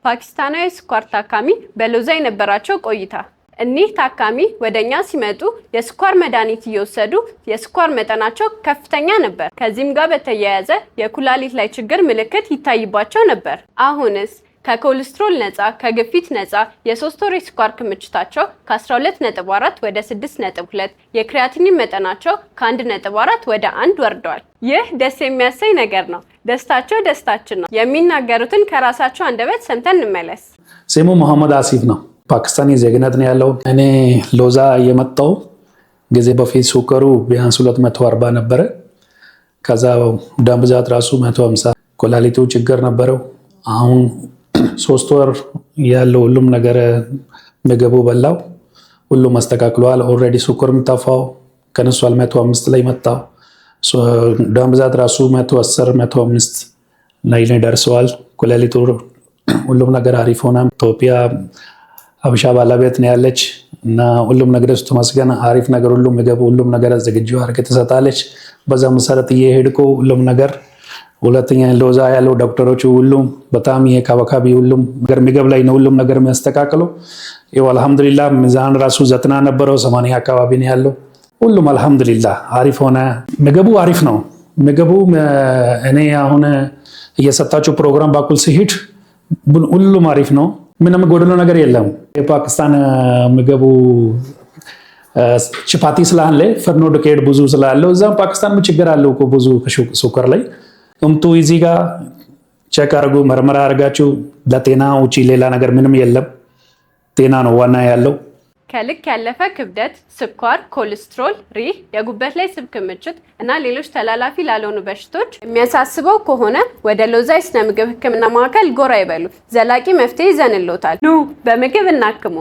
ፓኪስታናዊ ስኳር ታካሚ በሎዛ የነበራቸው ቆይታ። እኒህ ታካሚ ወደ እኛ ሲመጡ የስኳር መድኃኒት እየወሰዱ የስኳር መጠናቸው ከፍተኛ ነበር። ከዚህም ጋር በተያያዘ የኩላሊት ላይ ችግር ምልክት ይታይባቸው ነበር። አሁንስ ከኮሌስትሮል ነፃ፣ ከግፊት ነፃ፣ የ3 ወር የስኳር ክምችታቸው ከ12.4 ወደ 6.2፣ የ creatinine መጠናቸው ከ1.4 ወደ 1 ወርደዋል። ይህ ደስ የሚያሰኝ ነገር ነው። ደስታቸው ደስታችን ነው። የሚናገሩትን ከራሳቸው አንደበት ሰምተን እንመለስ። ስሙ መሐመድ አሲፍ ነው። ፓኪስታኒ ዜግነት ነው ያለው። እኔ ሎዛ የመጣው ጊዜ በፊት ሱከሩ ቢያንስ 240 ነበረ። ከዛ ደም ብዛት ራሱ 150፣ ኩላሊቱ ችግር ነበረው። አሁን 3 ወር ያለው ሁሉም ነገር ምግቡ በላው፣ ሁሉም አስተካክለዋል። Already ሱከርም ጠፋው፣ ቀንሷል። 105 ላይ መጣው። ደም ብዛት ራሱ 110 105 ላይ ደርሰዋል። ኩላሊቱ ሁሉም ነገር አሪፍ ሆነ። ኢትዮጵያ ሀበሻ ባለቤት ነው ያለች እና ሁሉም ነገር እሱ ተመስገን አሪፍ ነገር ሁሉም ምግብ ሁሉም ነገር ዝግጁ አድርገህ ትሰጣለች። በዛ መሰረት እየሄድኩ ሁሉም ነገር፣ ሁለተኛ ሎዛ ያለው ዶክተሮቹ ሁሉም በጣም የካባካቢ ሁሉም ነገር ምግብ ላይ ነው ሁሉም ነገር የሚያስተካክለው። ይኸው አልሐምዱሊላህ ሚዛን ራሱ 90 ነበረው፣ 80 አካባቢ ነው ያለው። ሁሉም አልሐምዱሊላህ አሪፍ ሆነ። ምግቡ አሪፍ ነው። ምግቡ እኔ አሁን እየሰጣችሁ ፕሮግራም በኩል ሲሄድ ሁሉም አሪፍ ነው። ምንም ጎደሎ ነገር የለም። የፓኪስታን ምግቡ ቻፓቲ ስላለ፣ ፍርኖ ዱቄት ብዙ ስላለው እዛም ፓኪስታን ችግር አለው እኮ ብዙ ሱከር ላይ። እምቱ እዚህ ጋር check አድርጉ፣ ምርመራ አድርጋችሁ። ለጤና ውጪ ሌላ ነገር ምንም የለም። ጤና ነው ዋና ያለው። ከልክ ያለፈ ክብደት፣ ስኳር፣ ኮሌስትሮል፣ ሪህ፣ የጉበት ላይ ስብ ክምችት እና ሌሎች ተላላፊ ላልሆኑ በሽታዎች የሚያሳስበው ከሆነ ወደ ሎዛ የስነ ምግብ ሕክምና ማዕከል ጎራ ይበሉ። ዘላቂ መፍትሄ ይዘንልዎታል። ኑ በምግብ እናክሞ።